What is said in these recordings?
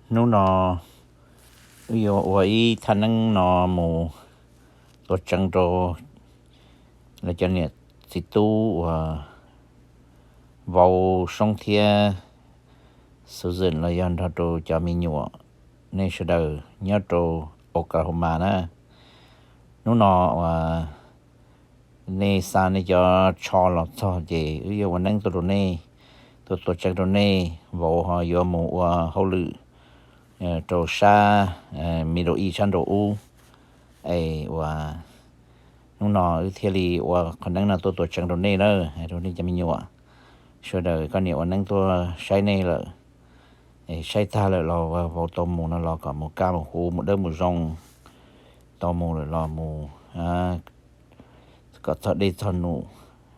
Hnub no wb yuav ua ib thaj neeb no mus tuav tseev rau lawv cov niam txiv tub uas vauv Soob thiab Susan los yog nrog rau cov me nyuam, nej sawv daws nyob rau Oklahoma na. Hnub no uas nej xa nej cov tsho los txog ces wb yuav ua neeb tuaj rau nej, tuaj tuav tseev rau nej. Vauv ho yuav mus ua hauj lwm rau sab Middle East sab nraum ub, es uas hnub no wb thiaj li ua qhov neeb no tuaj tuav tseev rau nej na, rau nej cov me nyuam. Sawv daws koj niam ua neeb tuaj saib nej lawm, saib tag lawm los vauv tau mus no los kom mus kaj mus huv mus dawb mus zoo, tau mus lawm los mus kom txog dej txog num,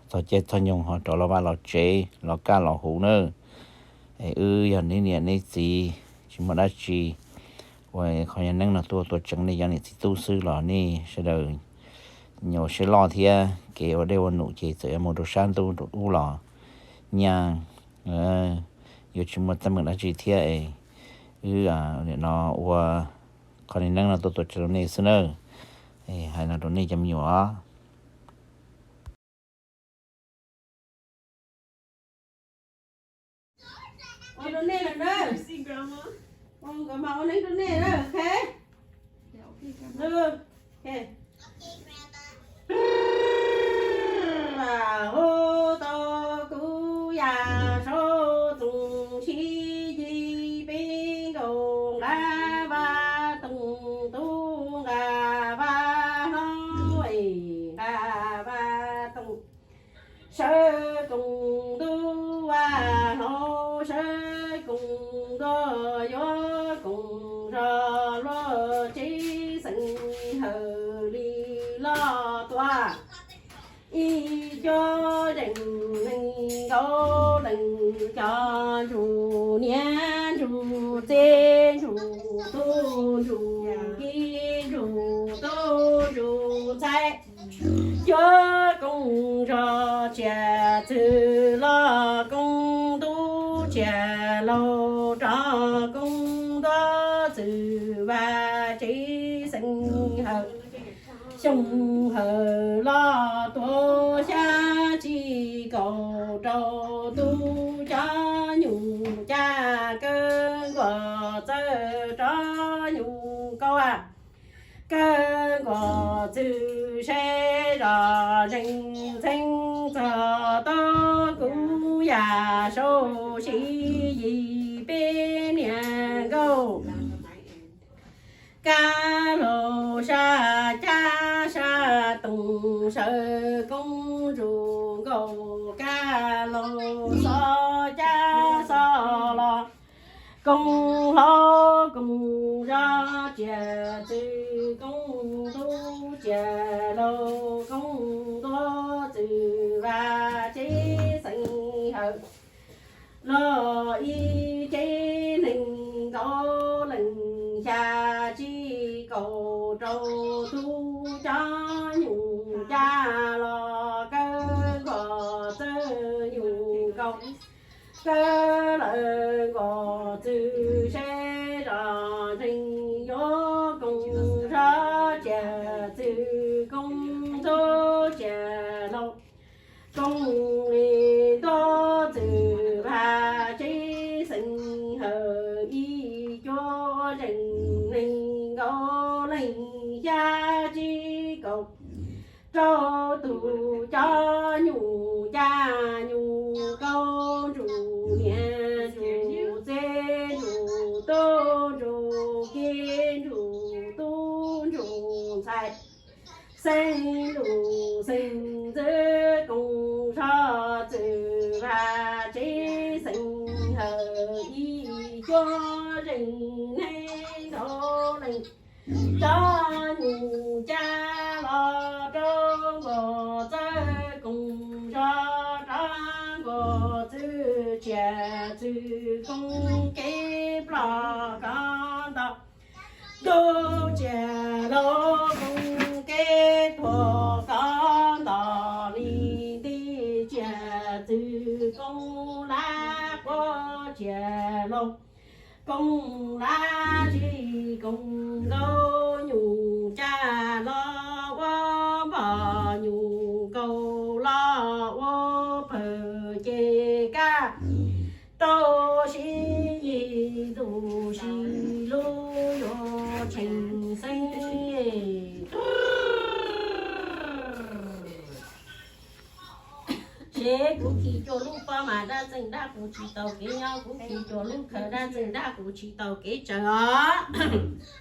txog caij txog nyoog ho rov los vaj los tsev los kaj los huv na. Es wb yog nej niam nej txiv tsis muaj dab tsi, ua qhov neeb no tuaj tuav tseev nej cov niam txiv tub xwb los nej sawv daws nyob siab loj thiab kev ua dej ua num ces txawm yuav mus rau sab ntuj rau ub los nyaj yuav tsis muaj teeb meem dab tsi thiab es wb nim no ua qhov neeb no tuaj tuav tseev rau nej xwb na. Hais no rau nej cov me nyuam. Ua rau nej lawm na. Nkawd mas ua neeb rau nej na, ok. Hu tau kuv yam saub txoos sib yig peb nkaus nqa vaj toog tub nqa vaj hlob es nqa vaj toog sawv koos ntuj vaj hlob sawv koos ntuj yuav koos zog luag tsev xeem hawm li loj tuaj. Ib cuab zeem neeg nkaus leej cov ntsuj niam ntsuj txiv ntsuj tub ntsuj ki ntsuj tub ntsuj ntxhais. Cuab koos zog tsiaj txwv los koos ntuj tsiaj laug rov koos ntuj txwv vaj tsev xeem hawm. Xyoo hawm los tuaj xya tsis kaum rau tub cov nyuj caj kawg nkaus txawj rov nyuj kaus. Kawg nkaus txwv seb zos zeej txheeb txog tau kuv yam saub sib yig peb niam nkauj. Kab laug sab cab sab toog sawv koos ntsuj nkaus kab laug xov cab xov los koos hlob koos zog tsiaj txwv koos ntuj tsiaj laug koos ntuj txwv vaj tsev xeem hawm. Los ib tsev neeg nkaus leej xya tsis kaum rau tub cov nyuj caj los kawg nkaus txawj nyuj kaus. Kawg lawv nkaus txwv seb zos zeej yuav koos zog tsiaj txwv koos ntuj tsiaj laug koos li ntuj txwv vaj tsev xeem hawm ib cuab zeem neeg nkaus leej xya tsis kaum rau tub cov nyuj caj nyuj kaus ntsuj niam ntsuj txiv ntsuj tub ntsuj ki ntsuj tub ntsuj ntxhais. Xeem lus xeem ntxwv koos zog txwv vaj tsev xeem hawm ib cuab zeej neeg nkaus leej cov nyuj caj los rau nkaus txawj koos zog rov nkaus txwv tsiaj txwv koos kev ploj kov nto. Ntuj tsiaj laug koos kev tuag kov nto li nti tsiaj txwv koos lab quas tsiaj laug Koom dab tsi koom nkaus, nyuj caj los ua npog, nyuj kaus los ua pawg, ces koj tau sib yig tus sib hlub yuav tsheej xeeb. Seb kuv khi cua lub pob mas dab txeeg dab kuv tsis tau kev nyob, kuv khi cua lub khawv dab txeeg dab kuv tsis tau kev tsaws os.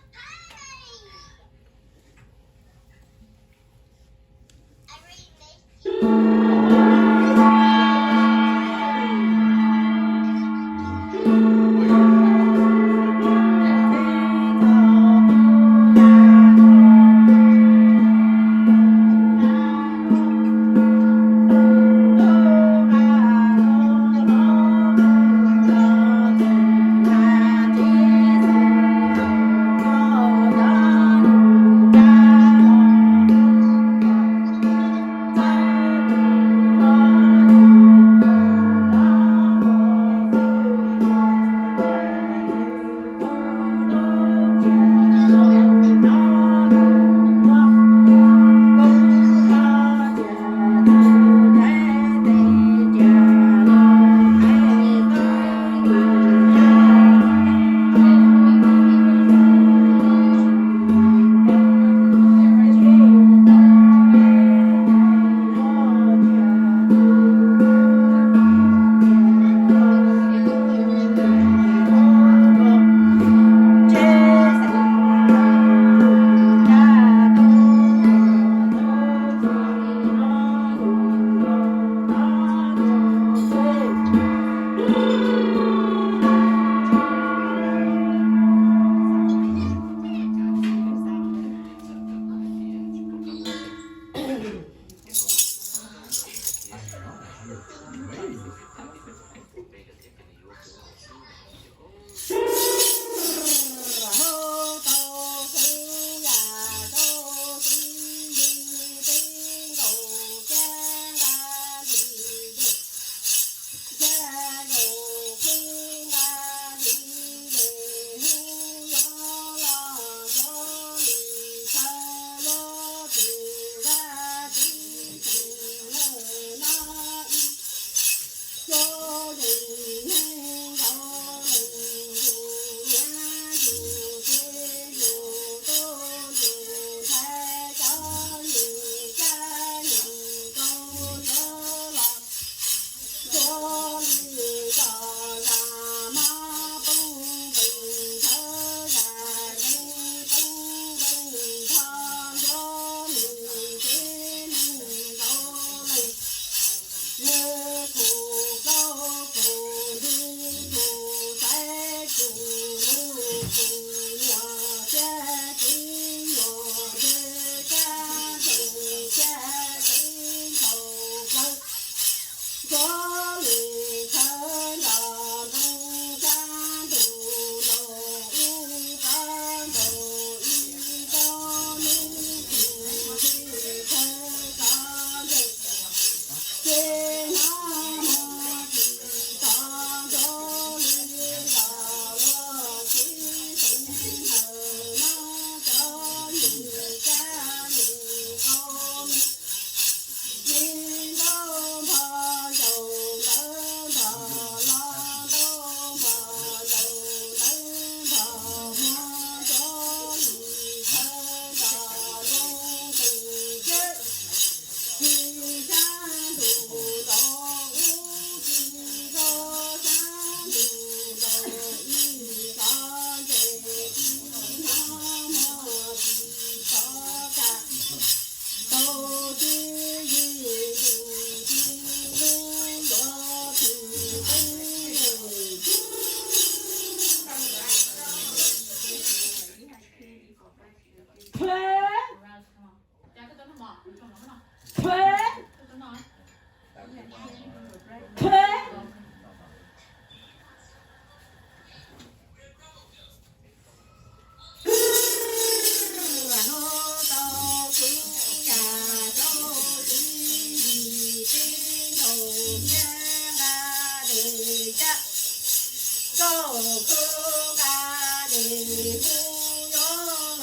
Ces kuv yuav los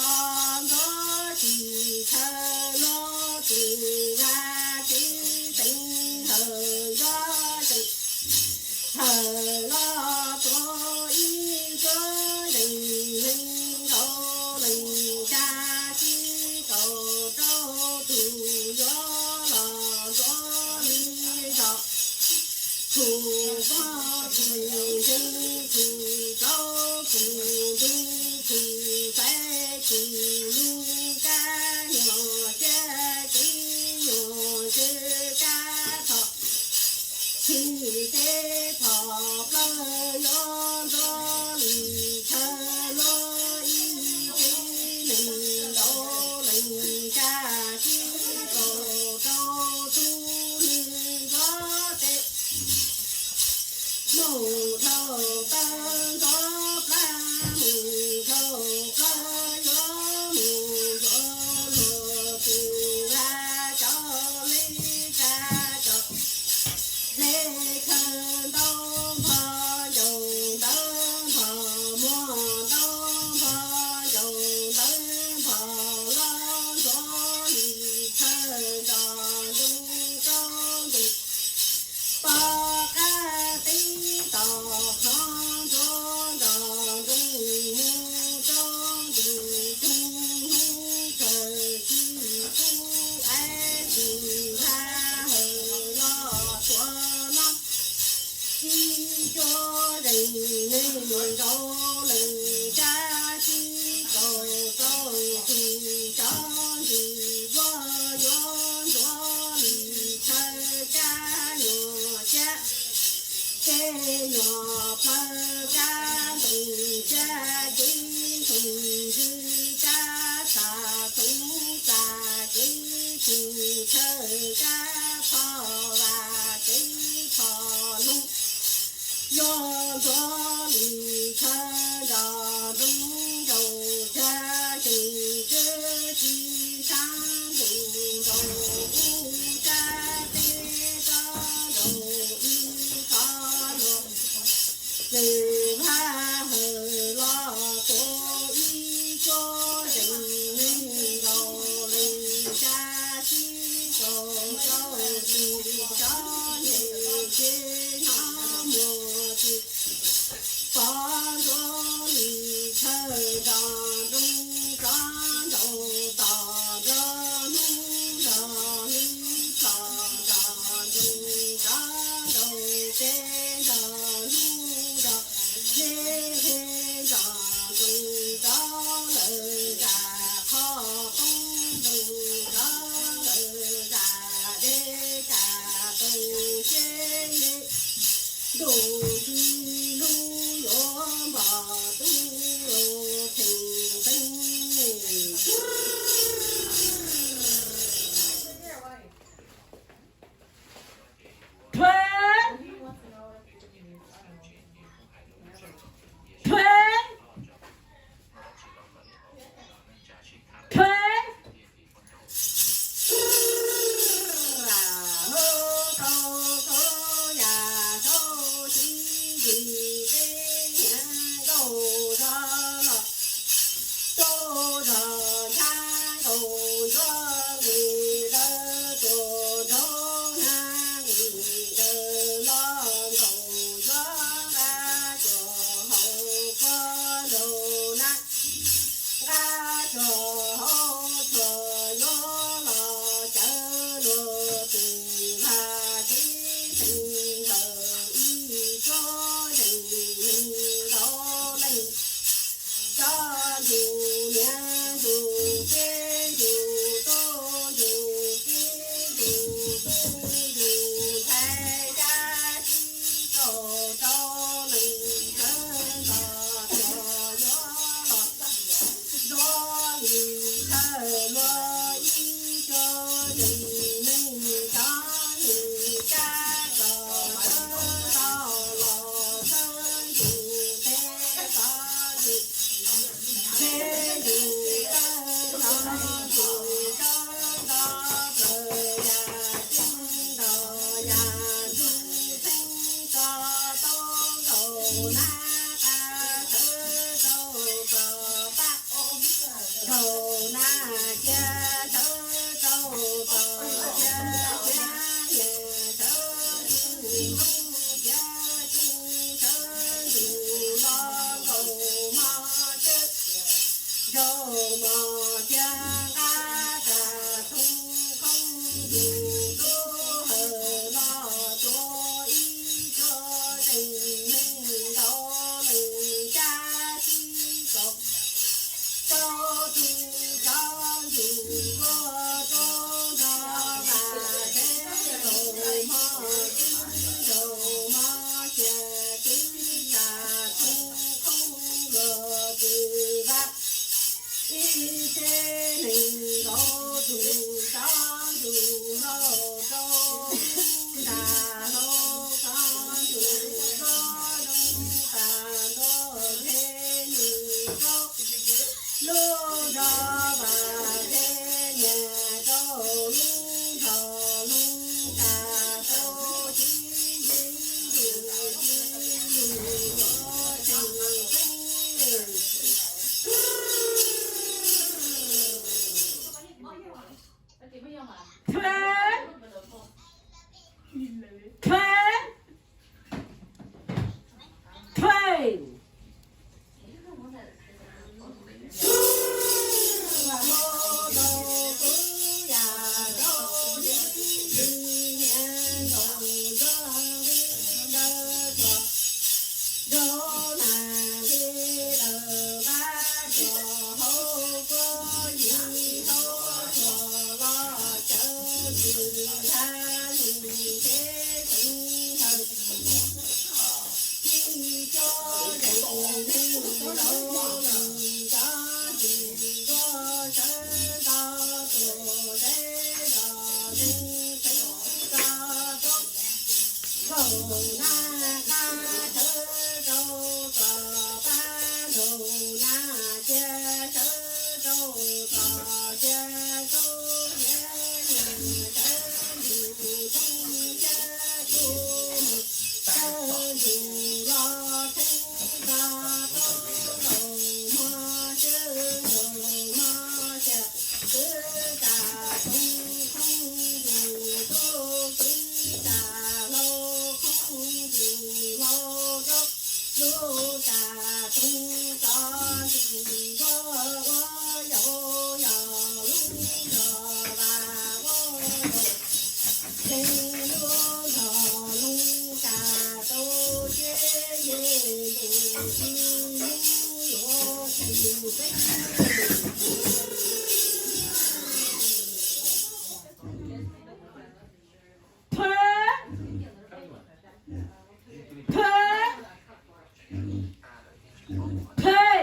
ntxov tsis chaw los tsis vaj tsis teev hawm yuav tseem hawm los tuav ib cuab zeem neeg nkaus leej tsa tsib kaum rau tus yuav los ntxov li zos. Khum pog khum ntseeg khum rau khum ntseeg khum xaiv khum lug kab nyuam txiab kev nyuam tsev kab thom txhim teb thom plaws yuav ntxov li chaw luag ib tsev neeg nkaus leej tsa tsib kaum rau tug neeg ntxov teb. Mus dhau taw ntxov plab, mus dhau plab yuav mus yuav luag tus vaj cov li tsa cov le khaws ntau npho ncaus ntawv npho muag ntau npho ncaus ntawv npho los ntxov li chaw nrog nroog rau ntus pov qab teb tos qhov ntsuag nrog nroog mus rau ntus tug hnub khaws tsis pub es tsis nqa hawm los tuav no. Ib cuab zeem neeg nkaus leej tsa tsib kaum rau tus cov ntsis luag yuav ntxuav li chaw kab nyuam txiab kev nyuam plaws kab ntoos txiab kev ntxoov ntws kab txha txoov txas kev tshee chaw kab tho vas kev tho noog. Yuav ntxuav li chaw nrog nroog nraug tag tseem tswv tsis sab ntuj nraug ub tsab teb rov nraug ib qho luag. Lwm vaj hawm los tuav ib cuab zeem neeg nkaus leej tsa tsib kaum rau tus cov nce tsev hnov muag tsis pov ntxuav li chaw nrog nroog rov nraug tos nrog hnub nrog hli plhom nrog nroog rov nraug tsev nrog hnub nrog hli hli nrog nroog rov lawm zam qhov poob nroog rov lawm zam dej zam tau seb ntuj ci lug yuav npog tub los theem teeb. Thuv, thuv, thuv. Lub zos vam teb nyiam rau lub zos lub tas rau tib ntsis ntsis ntsis yuav tsis teb. Thuê. Thuê. Thuê. Nkaus na qab sawv rau txog pab, nkaus na cia sawv rau txog cia, rub cia sawv ntsug thoob cia, rub sawv ntsug los thoob txog tau, nkaus hmo sawv nkaus hmo cia, kwv tsa thoob thoob ntsug tub, kwv tsa hlau khoob ntsug hlau rau, lub tsa thoob txog ntsug ua, ua yau yog lub zos vam ua yau, theej lub zos lub tsa tau teb, yej ntus tsis hnub yuav tsis teb. Thuê. Thuê. Thuê.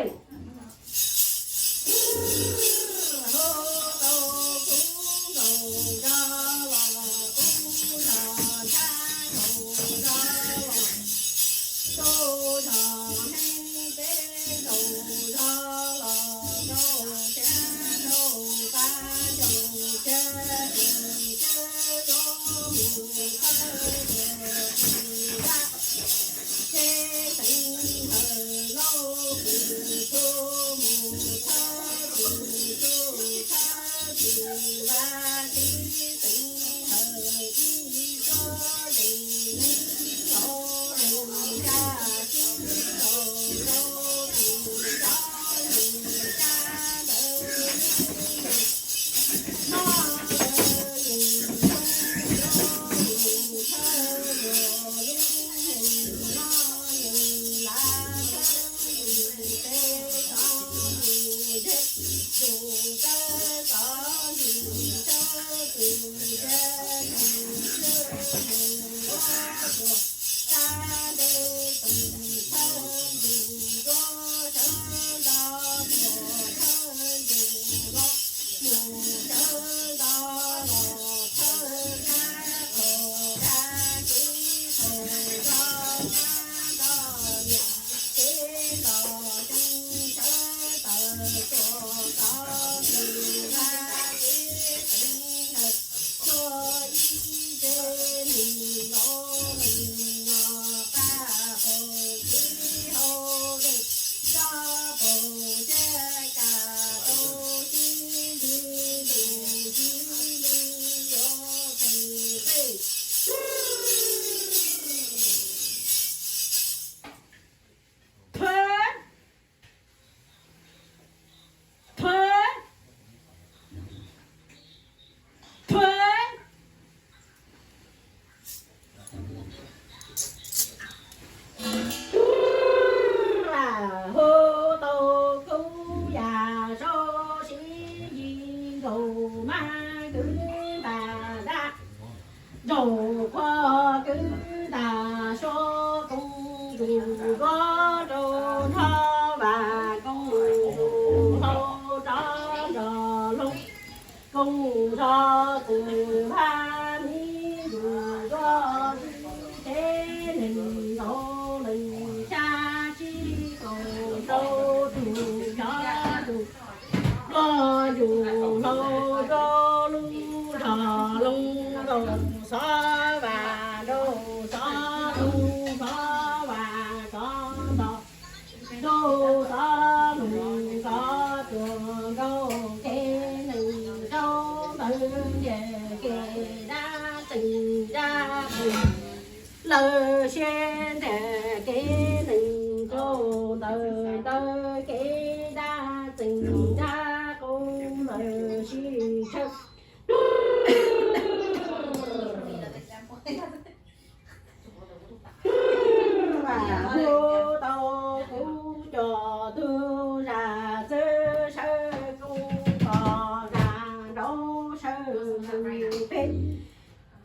Tov lus kov tuag nkauj kev neeg rau ntawd ntiag kev dab tseem dab qus lawm siab ntiag kev neeg rau ntawd ntawd kev dab tseem dab qus lawm sib tshawb. Hu tau kuv cov tug zam txwv sawv koom kos zam nraud sawv koom peb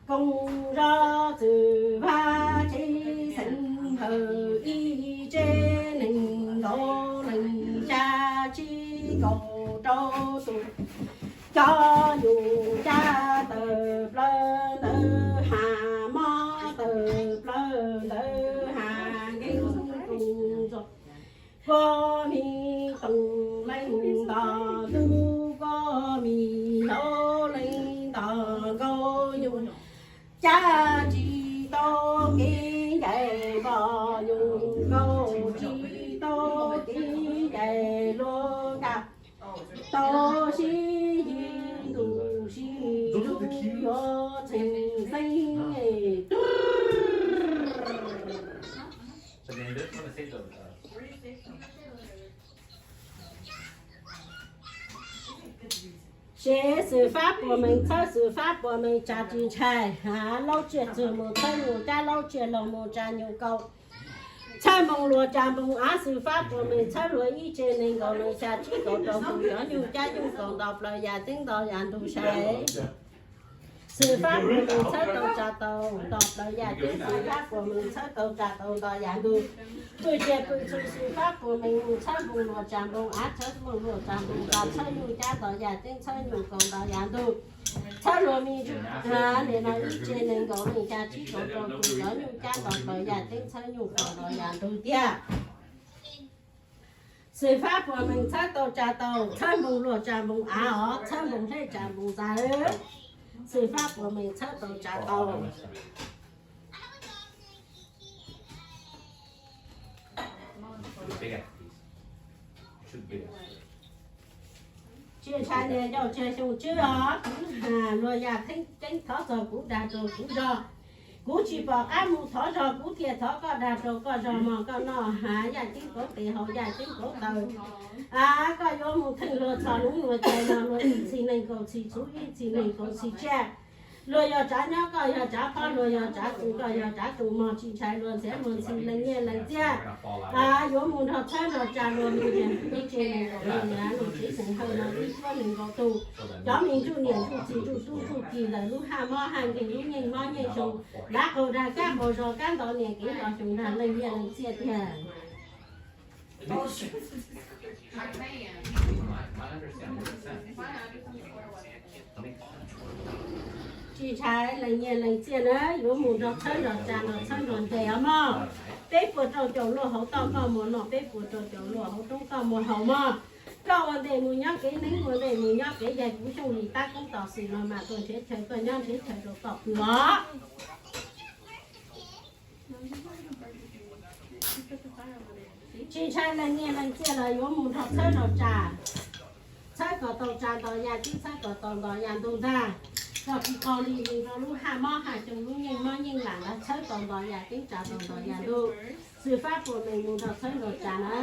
koom zov txwv vaj tsev xeem hawm ib tsev neeg nkaum leej xya tsib kaum rau tus cov nyuj cab tawm plaws ntawd has mob tawm plaws ntawd has nkees koom zos koj mi toom leej ntos tub koj mi hlob leej ntos nkauj nyuj cab tsis tau kev ncaim npog nyuj nkauj tsis tau kev ncaim luag nkag tau sib yig ntuj sib lug yuav txheej xeeb. Sev xwm fab puas meej txhawb xwm fab puas meej tsa tsis ntshai, laub tsiaj txwg mus txhawb nyuj cab laub tsiaj laug mus tsa nyuj kaus. Txhawb npoo luag tsa npoo av xwm fab puas meej txhawb luag ib tsev neeg nkaum leej xya tsib kaum rau tus cov nyuj cab nyuj kaus nto plaws yam ceeb nto yam ntug sai. Xwm fab puas meej txhawb tau tsa tau nto plaws yam ceeb xwm fab puas meej txhawb tau tsa tau nto yam ntug. Pwj tsiaj pwj txhu xwm fab puas meej mus txhawb npoo luag tsa npoo av txhawb npoo luag tsa npoo av txhawb nyuj cab nto yam ceeb txhawb nyuj kaus nto yam ntug. Txhawb luag me ntsuj nim no ib tsev neeg nkaum leej xya tsib kaum rau tus cov nyuj cab nto plaws yam ceeb txhawb nyuj kaus nto yam ntug tiag. Xwm fab puas meej txhawb tau tsa tau txhawb npoo luag tsa npoo av os txhawb npoo hleb tsa npoo ntxa. Xwm fab puas meej txhawb tau tsa tau. Tsis ntshai niam yau tseg xyoo tswb os, luag yam ceeb thov txog kuv dag rau kuv zog. Kuv tsis pom qab mus thov zog kuv thiaj thov koj dag rau koj zog mog koj noj yaj ceeb kauv tes haus yaj ceeb kauv taw. Koj yuav mus theej luag txhos hmoov luag cai no luag ib txhis neeg kaus txhis txhuv ib txhis neeg kaus txhis tsiaj. Luag yog tsav nyob koj yog tsav phob luag yog tsav tus koj yog tsav tus mog tsis ntshai luag ntxhiav luag ntxhi leej nyiaj leej txiaj. Yuav mus nrog txhawb nrog tsa luag mus tias ib tsev neeg nkaum leej yam luag tsev xeem hawm no ib cuab nees nkaum tus. Cov me ntsuj niam ntsuj txiv ntsuj tub ntsuj ki ntawm lub haj mob haj nkeeg lub nyeej mob nyeej zoo, dav qaug dag kab qaug zog kab nto niam kev nto xyoo dag leej nyiaj leej txiaj tiag. Tsis ntshai leej nyiaj leej txiaj na yuav mus nrog txhawb nrog tsa nrog txhawb nrog ntes os mog. Peb puas rau caum luaj hauv toj koj mus noj peb puas rau caum luaj hauv roob koj mus haus mog. Koj ua ntej mus nyob kev neeb ua ntej mus nyob kev yaig kuv xyooj li tab koob tos xwm no mas tuaj nrhiav chaw koj nyob nrhiav chaw rau koj pw os. Tsis ntshai leej nyiaj leej txiaj los yuav mus nrog txhawb nrog tsa. Txhawb kom tau tsa nto yaj ceeb txhawb kom tau nto yaj ntug ntag. Kom tsis qaug li li rau lub haj mob haj xyoo lub nyeej mob nyeej lam ntag txhawb tau nto yaj ceeb tsa tau nto yaj ntug. Xwm fab puas meej mus nrog txhawb nrog tsa na.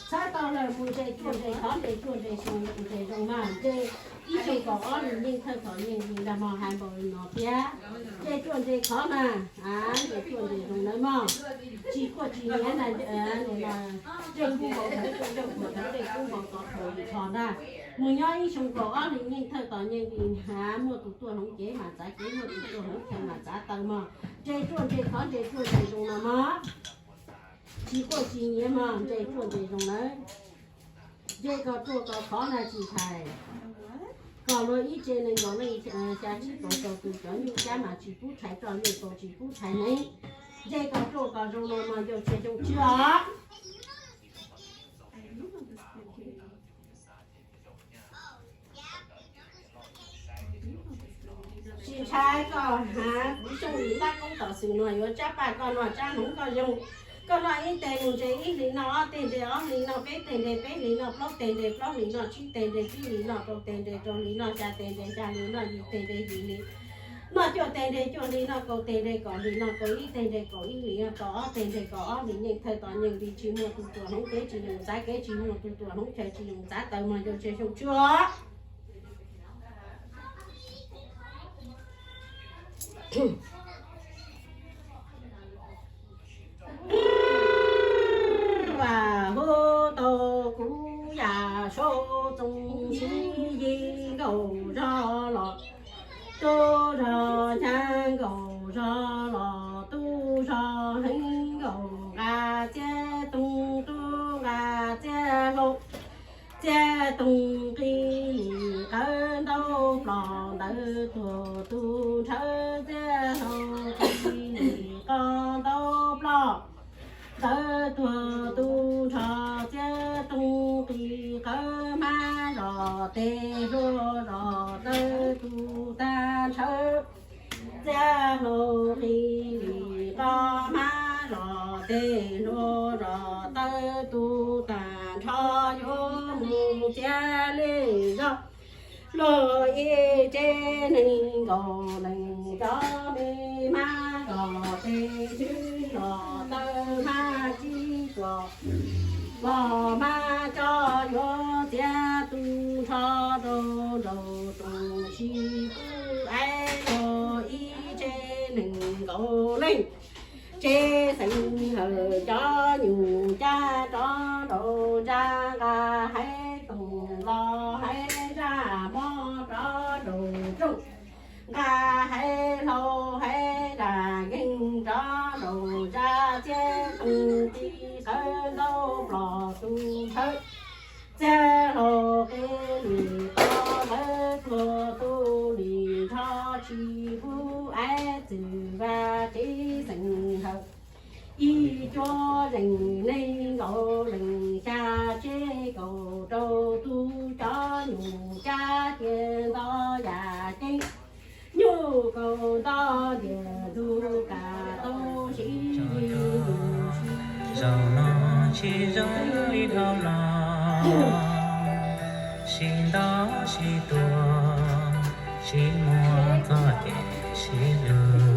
Txhawb tau lawm mus ntseg ruaj ntseg khov ntseg ruaj ntseg zoo ntseg zoo mas ntseg ib xyoo kaum ob li nyeej thawj thaum nyeej li nrag mog hais npaum li no thiab. Ntseg ruaj ntseg khov na, ntseg ruaj ntseg zoo nawb mog. Tsis quaj tsis nyiav na, ntseg kub npau thaum ntseg kub npau tov thaum li kho ntag. Mus nyob ib xyoo kaum ob li nyeej thawj thaum nyeej li hnav muaj tus tuaj hloov cev mas txav cev muaj tus tuaj hloov chaw mas txav taw mog. Ntseg ruaj ntseg khov ntseg ruaj ntseg zoo no mog. Tsis quaj tsis nyiav mog ntseg ruaj ntseg zoo nawb. Ntseg kom ruaj kom khov na tsis ntshai. Kom luag ib tsev neeg nkaus leej xya tsib kaum rau tus cov nyuj cab mas tsis pub rhais roj nyuj kaus tsis pub rhais hneev. Ntseg kom ruaj kom zoo no mas ncauj tseg xyoo tswb os. Tsis ntshai koj hnav kuv xyooj li tab koob tom xwm no yuav tsab paj koj noj tsab hmoov koj zoo. Koj noj ib teg mus nres ib hlis noj, ob teg nres ob hlis noj, peb teg nres peb hlis noj, plaub teg nres plaub hlis noj, tsib teg nres tsib hlis noj, rau teg nres rau hlis noj, xya teg nres xya hlis noj, yim teg nres yim hlis noj, cuaj teg nres cuaj hlis noj, kaum teg nres kaum hlis noj, kaum ib teg nres kaum ib hlis noj, kaum ob teg nres kaum ob hlis noj. Yeej thawj tom nyeem vim tsis muaj tus tuam hloov, kev tsis yoom txav, kev tsis muaj tus tuam hloov, chaw tsis yoom txav, taws mog ncau tseg xyoo tshuaj. Hu tau kuv yam saub txoos sib yig nkaus zog los, tub zog nyav nkaus zog los, tub zog heev nkaus nqa txiab toog, tub nqa txiab hlau, txiab toog qi li qawv ntaub plom ntawd tuag tub nrhawv, txiab hlau qi li qawv ntaub plom ntawd tuag tub nrho, txiab toog qi qawv hmab zos tes hluas zos tawv tub tag nrhawv, txiab hlau qi li qawv hmab zos tes hluas zos tawv tub tag nrho, yuav mus txiav li zog luag ib tsev neeg nkaus leej, cov me hmab zos tes hluas zos tawv hmab tsib txuas los mas cov yuav txiav tub nrho rau nraug tub tsis pub aiv luag ib tsev neeg nkaus leej. Tsev xeem hawm cov nyuj cab rov nraug ntsa, nqa haiv toog los haiv zaj mob rov nraug rooj, nqa haiv hlau haiv zaj nkeeg rov nraug ntsa, txiab toog qi qawv ntaub plom tub nrhawv, txiab hlau qi li qawv ntaub tuag tub li nrho, tsis pub aiv txwm vaj tsev xeem hawm. Ib cuab zeej neeg nkaus leej, xya tsev kaum rau tub, cov nyuj cab cia nto yam ceeb, nyuj kaus nto ntiag ntug kam tau sib zaum no tsis zoo li dhau los, sib nto sib tua, sib muab txoj kev sib hlub.